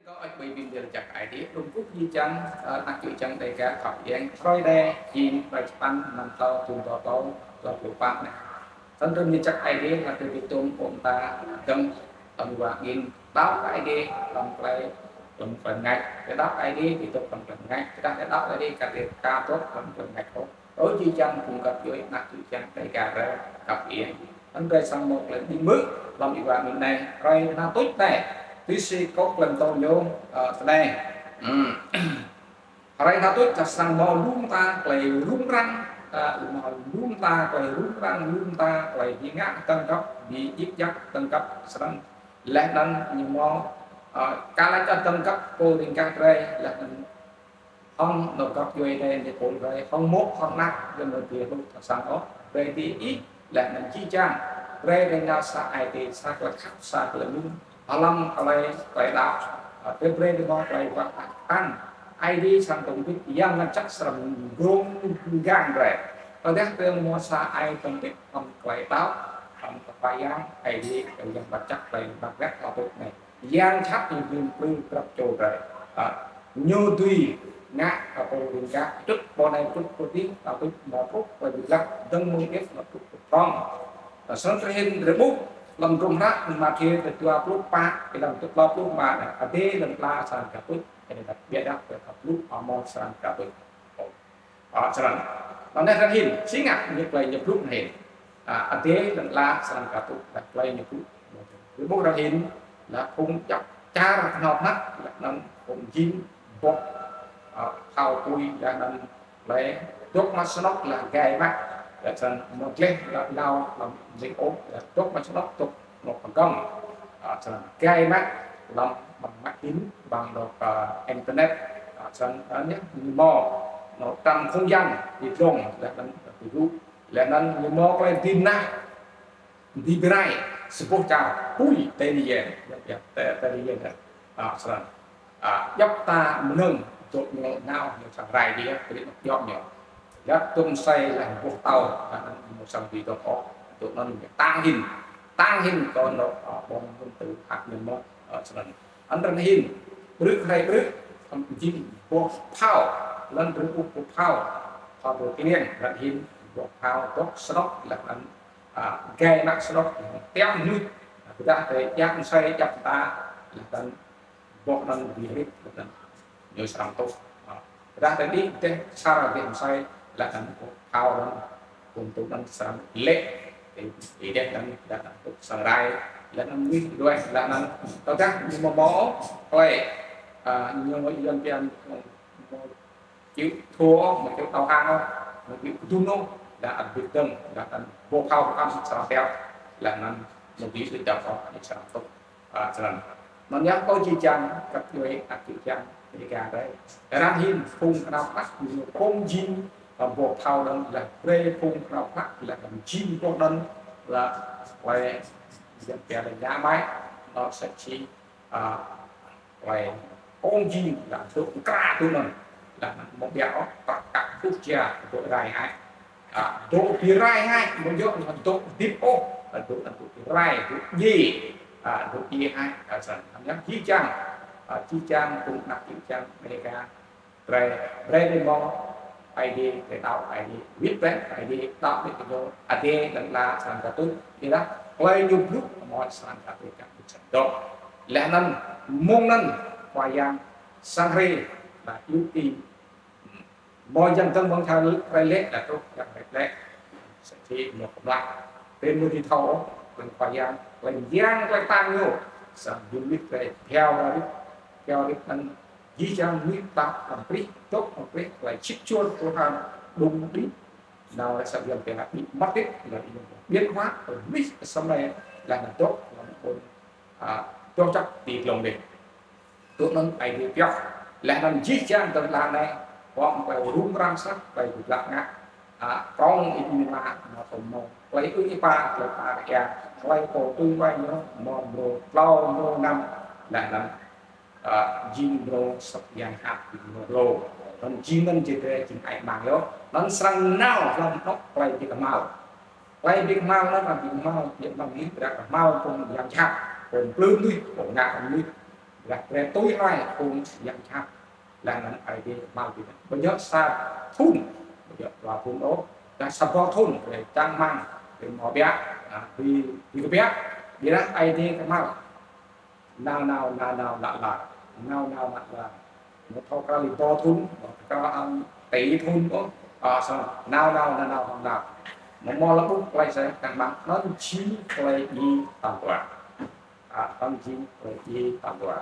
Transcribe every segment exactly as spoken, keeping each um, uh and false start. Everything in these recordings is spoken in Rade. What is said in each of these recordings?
Kơ ăt ƀai bim dêl jăk ai tiê, lŭng kŭk jih jang, ơ, anak čô jang Dega khăp yang, hrơi anei, jing hrơi čpăn, năm tlâo, thŭn dua tlâo, dua pluh pă anei. Snăn rơ̆ng jih jăk ai tiê, ăt bi tuôm ôm ta, dơ̆ng, hlăm wa ngin, đăo ai tiê, hlăm klei, hlăm klei mngač, đăo ai tiê, bi tuôm hlăm klei mngač, đăo ai tiê, kơ tiê, ka tuôm hlăm klei mngač ôh. Ơ jih jang phung găp djuê, anak čô jang Dega drei, khăp yang. Anăn drei srăng mâo klei bi mơ̆, hlăm êwa mĭn anei, hrơi knhal tuč anei, tui si kơ klei mtô ñu, ơ, snei. Hmm. Hrơi knhal tuč ta srăng mâo lu mta klei rŭng răng, ơ, mâo lu mta klei rŭng răng, lu mta klei bi ngă dơ̆ng găp, bi djik djak dơ̆ng găp srăng. Leh anăn ñu mâo, ơ, ka lač dơ̆ng găp pô riêng gah drei, leh anăn hŏng nô găp djuê drei, ñu pô drei, hŏng mô̆, hŏng anak, drei amâo dưi hluh thâo săng ôh, drei dưi ih, leh anăn jih jang, drei drei nao sa ai tiê, sa klei khăp, sa klei mĭn, hlăm klei, klei đăo, ơ, drei drei mâo klei wah ăt ăn, Aê Diê srăng dôk mbĭt, Yang Mngăt Jăk srăng grông mgang drei. Tơdah drei mâo sa ai dôk mbĭt, hlăm klei đăo, hlăm Khua Yang, Aê Diê, Yang Mngăt Jăk, klei băk găt hlăm tuč anei. Yang jhat ñu dưi mplư grăp čô drei. Ơ, ñu dưi ngă kơ pô riêng gah, čŭt pô anei, čŭt pô dih, hlăm tuč mâo truh, klei bi blah, dơ̆ng mơ̆ng iêp, hlăm tuč prŏng. Ơ, snăn drei hĭn drei ƀuh, hlăm hdruôm hră, Mathiơ, dua pluh pă, êlan dua pluh pă, adiê lăn ala srăng ka tuč, êlan ƀiădah, dua pluh amâo srăng ka tuč. Ơ, snăn. Anăn drei hĭn, si ngă ñu klei ñu blŭ hĭn. Ơ, adiê lăn ala srăng ka tuč, leh klei ñu blŭ. Drei ƀuh drei hĭn, leh phung djăp čar knhâo hnăk, leh anăn phung jing boh, ơ, thâo pui, leh anăn klei dôk mă snăk leh gai mă, leh snăn mâo dleh leh nao hlăm jing ôh, leh dôk mă snăk dôk mâo pơgăm. Ơ, snăn gai mă hlăm bằng mã tin, bằng dôk, ơ, internet, ơ, snăn, ơ, ñu mâo, mâo trong không gian ti dlông, leh anăn ti gŭ, leh anăn ñu mâo klei dưi mnah, dưi bi rai, sa boh čar pui tê ni yen, ya, ya, tê, tê ni yen, ya. Ơ, snăn. Ơ, djăp ta mnơ̆ng, dôk ñu nao, ñu srăng rai dih, kơ dih djŏ ñu. Djăp tŭm sai leh boh tâo, leh anăn ñu srăng dưi dôk ôh, dôk anăn ñu tăng hĭn, tăng hĭn kơ anôk, ơ, bom nguyên tử hạt nhân mơh, ơ, snăn. Anăn drei hĭn, ƀrư̆ hrei ƀrư̆, jing boh phao, lăn drei ƀuh boh phao, phao dôk kliêng, drei hĭn, boh phao dôk snăk, leh anăn, ơ, gai mă snăk, tiam mnuih, ƀiădah drei djăp msei djăp ta, leh anăn boh anăn bi hrip, leh anăn ñu srăng tuč. Ơ, ƀiădah drei dih, dih, sar dih msei, leh anăn boh phao anăn, phung tuč anăn srăng lĕ, ti, ti dih anăn, leh anăn tuč srăng rai, leh anăn mnuih đuĕ, leh anăn, tơdah ñu mâo mâo, klei, ơ, ñu yuăn pia, mâo chịu thua, mâo chịu tâo hăng, mâo chịu kdŭn ôh, leh anăn bi dơ̆ng, leh anăn boh phao kăn srăng tiap, leh anăn mâo bi bi dơ̆ng ôh, ñu srăng tuč. Ơ, snăn. Anăn yơh kơ jih jang, găp djuê, anak čô jang, Dega drei. Arăng hĭn, phung knap hlăk, ñu pŏng jing, ơ, boh phao anăn, leh brei phung knap hlăk, leh anăn jing boh anăn, leh, klei, yuăn pia leh nhà máy, nó sẽ chỉ, ơ, klei pŏng jing leh dôk mkra tui anăn, leh anăn amâo ƀiă ôh, prăk kăk quốc gia dôk rai hĕ. Ơ, dôk bi rai hĕ, amâo djŏ leh dôk hdĭp ôh, leh dôk, dôk bi rai, dôk djiê, ơ, dôk djiê hĕ, ơ, snăn. Anăn jih jang, ơ, jih jang phung anak čô jang Dega drei, drei drei mâo, Aê Diê, drei đăo Aê Diê, wĭt bĕ Aê Diê, đăo bĕ kơ ñu, adiê lăn ala srăng ka tuč, ƀiădah klei ñu blŭ, amâo srăng ka tuč, ka tuč srăng dôk. Leh anăn, mông anăn, Khua Yang, srăng hriê, leh iu ti, mâo yang dơ̆ng mơ̆ng thar rai lĕ, leh truh yang rai lĕ. Srăng hriê mâo kmlă. Drei amâo dưi thâo, klei Khua Yang, klei myang, klei ktang ñu. Srăng bi mlih drei, bhiâo rit, bhiâo rit anăn, jih jang mnuih ta hlăm prih, dôk hlăm prih, klei sĭt suôr Tuhan đŭng đĭ. Nao leh sa yang pia bi măt rit, leh anăn biến hóa, klei mlih sa mlei, leh anăn dôk hlăm ƀuôn, ơ, doh jăk ti dlông dih. Tui anăn Aê Diê pioh. Leh anăn jih jang dơ̆ng lăn anei, ƀuh klei rŭng răng snăk, klei bi blah ngă. Ơ, prŏng êdimima, mâo tŭ mâo. Klei ư̆ êpa, klei tar êa, klei pô tui wai ñu, mâo mrô tlâo, mrô năm. Leh anăn, ơ, jing mrô săp yang hăp, jing mrô tlâo. Anăn jing anăn jih drei jing ai mang yơh. Anăn srăng nao hlăm anôk klei bi kmhal. Klei bi kmhal anăn, bi kmhal, bi kmhal, bi kmhal phung yang jhat, phung mplư mnuih, phung ngă mnuih. Dah drei tui hlue phung yang jhat, leh anăn Aê Diê kmhal bi dah. Ƀu djŏ sa thŭn, ƀu djŏ dua thŭn ôh, dah sa boh thŭn drei čang hmăng, drei mâo ƀiă, ah, bi, bi kbiă, ƀiădah Aê Diê kmhal. Nao nao, nao nao, lă lar. Nao nao, lă lar. Mâo thâo kral êbâo thŭn, mâo thâo kral hŏng ti thŭn ôh. Ah, snăn. Nao nao, nao nao, hŏng nao. Mâo mâo lŏ ƀuh klei sa čang hmăng, anăn jing klei djiê tal dua. Ah, anăn jing klei djiê tal dua.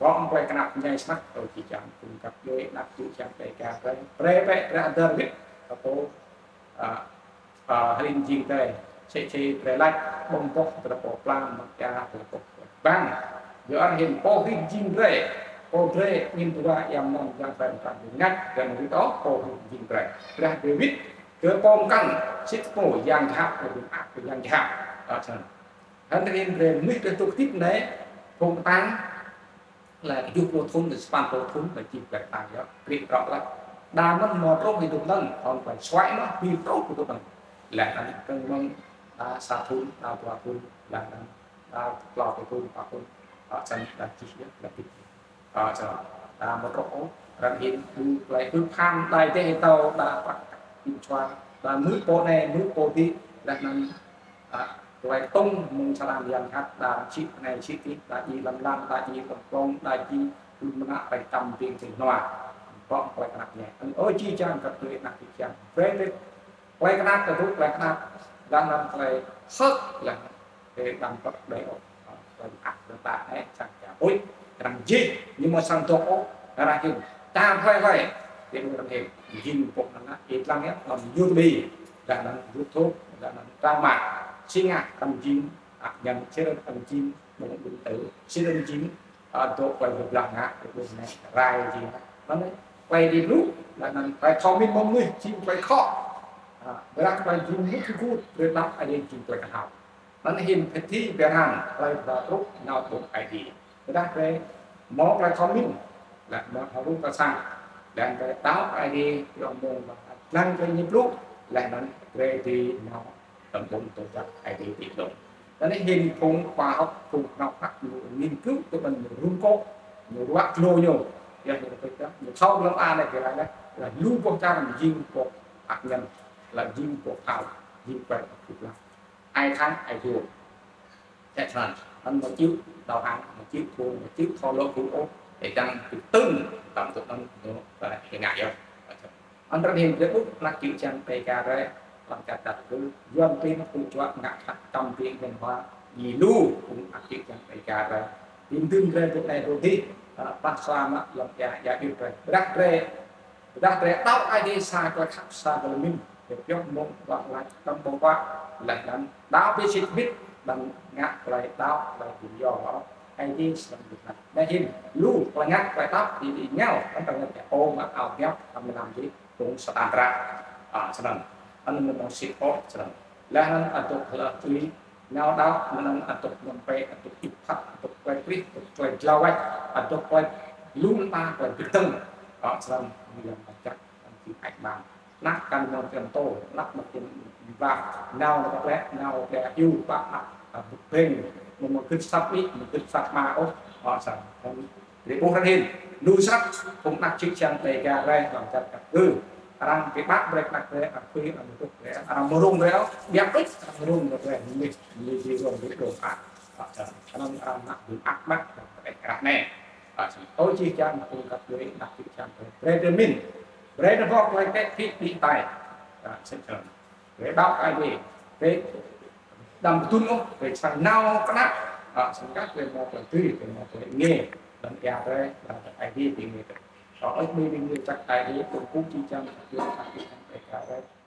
Bŏ klei knap mñai snăk, ơ jih jang, phung găp djuê, anak čô čhiăng tê ka drei. Drei bĕ, drei hdơr wĭt, kơ pô, ah, ah, hrĭn jing drei, sĭt sĭt drei lač, ƀơ̆ng boh, drei pô pla, mă ya, drei pô băng. Yua anăn hĭn pô hrĭn jing drei, pô drei, angĭn dua, yang mnơ̆ng, yang drei, mtrang ngăt, drei mrĭt ôh, pô hrĭn jing drei. Drei drei wĭt, kơ pô mkăn, sĭt pô, yang jhat, kơ yang jhat. Ah, snăn. Hăn hĭn drei mnuih drei dôk hdĭp anei, phung ktang, leh kjuh pluh thŭn, leh sa păn pluh thŭn, leh jing klei ktang yơh, kriê trŏ leh. Đa mơ̆n mâo truh êdŭk anăn, hŏng klei suaih mơh, bi truh êdŭk anăn. Leh anăn kơ̆ng mơ̆ng, đa sa thŭn, đa dua thŭn, leh anăn, đa tlâo pluh thŭn, pă thŭn, ah, snăn đa jih yơh, leh hdĭp. Ah, snăn, đa mâo truh ôh, arăng hĭn, ƀuh klei hưp ham, đa êdeh êdâo, đa prăk, ƀĭng čua, đa mưč pô anei, mưč pô dih, leh anăn, ah, klei tŭng mơ̆ng sa lăn yang jhat, đa sĭt anei sĭt dih, đa djiê hlăm lăn, đa djiê hlăm klông, đa djiê hlăm mnă, klei čăm biêng sĭt nua. Bŏ klei knap mñai. Anăn ơ jih jang găp djuê anak čô čhiăng. Brei drei klei knap, kơ dôk klei knap, leh anăn klei hơ̆k, leh anăn klei đăm păk đei ôh. Klei ăt đơ̆ng ta anei, čang ča pui, arăng jih, ñu mâo sang dôk ôh, arăng hĭn. Ča hlei hlei, ti arăng hĭn. Jing pô anăn, ih dlăng yơh, hlăm YouTube, leh anăn YouTube, leh anăn trang mạng. Si ngă arăng jing, ah, ñăm sĭt arăng jing, ƀơ̆ng ƀơ̆ng tơ, sĭt arăng jing, ah, dôk klei bi blah ngă, klei bi anei, rai jing. Anăn, klei djiê blŭ, leh anăn klei thâo mĭn mơ̆ng mnuih, jing klei khŏ. Ah, ƀiădah klei jing mŭt kơ gŭt, drei đăo Aê Diê jing klei knhal. Anăn hĭn pơthi biă ran, klei ba truh nao ƀuôn Aê Diê. Tơdah drei mâo klei thâo mĭn, leh mâo thâo rŭng kơ sang, leh drei đăo Aê Diê, pioh mông ba dlăng klei ñu blŭ, leh anăn drei dưi nao tăm ƀuôn tơ jăk Aê Diê ti dlông. Anăn hĭn phung khoa học, phung knŏk hnăk ñu nghiên cứu tơ ƀuôn ñu rŭng kô̆, ñu ruă glô ñu. Yơh ñu kơ ñu thâo lăm anei kơ leh, leh lu boh čar jing boh ăt ñăm, leh jing boh thâo, jing klei ăt kơ leh. Ai thăng, ai thua. Thế snăn, anăn mâo čư̆ đao hăng, mâo čư̆ thua, mâo čư̆ thâo lŏ gŭ ôh, để dăng kơ tưng, tăm tŭ anăn ñu, ơ, kơ ngă yơh. Anăn hĭn drei ƀuh, anak čô čhiăng tê ka drei, lăm čar čar kơ, yuăn pin kơ čuă ngă khăt tăm pin văn hóa, ñu lu, phung anak čô čhiăng tê ka drei. Pin dưng drei dôk anei dôk dih, ơ, pah sua mă, lăm ya, ya dih drei. Ƀiădah drei, Tơdah drei đăo Aê Diê sa klei khăp sa klei mĭn, drei pioh mông ƀă lač tăm ƀơ̆ng ƀă, leh anăn đăo bi sĭt bĭt, đăm ngă klei đăo klei bi yua lŏ, Aê Diê srăng bi hnăk. Anăn hĭn, lu klei ngă klei đăo, ti ti êngao, anăn ta ngă ôh mă ao biăp, tăm mlam dih, tŭng Satan tră. Ah, snăn. Anăn mâo sĭt ôh, snăn. Leh anăn adôk hlăk tui, nao đăo, mnơ̆ng adôk mnơ̆ng pe, adôk ip hăk, adôk klei krih, adôk klei dlao wač, adôk klei lu mta, klei bi dơ̆ng. Ơ, srăng, ñu yang mă jăk, yang jing ăt mang. Anak kăn mâo tian tô, anak mâo tian ba, nao nao klei, nao klei hiu, ba anak, a, buk beng, mâo mâo gĭt sap ih, mâo gĭt sap ma ôh, ơ, srăng. Drei ƀuh arăng hĭn, lu snăk, phung anak čô čhiăng tê ka drei, hlăm čar čar kơ. Arăng bi ƀăk brei anak drei, arăng pui, arăng mdŭk drei, arăng mrŭng drei, ƀiădah arăng mrŭng drei, mnuih, mnuih bi rŭng, bi rŭng ăt. Ơ, snăn. Anăn arăng ngă bi ăt mă, arăng kđeh arăng anei. Ơ, snăn. Ơ jih jang phung găp djuê, anak čô čhiăng drei. Brei drei mĭn. Brei drei bŏ klei kĕ phĭ đĭ tai. Ơ, snăn. Drei đăo Aê Diê. Drei đăm kdŭn ôh, drei srăng nao knap. Ơ, snăn kah drei mâo klei dưi, drei mâo klei êngiê. Lăn êa drei, lăn Aê Diê bi êngiê drei. Ơ, ơ, bi êngiê čăk Aê Diê, phung kŭ čô čhiăng, drei đăo Aê Diê, drei đăo Aê Diê.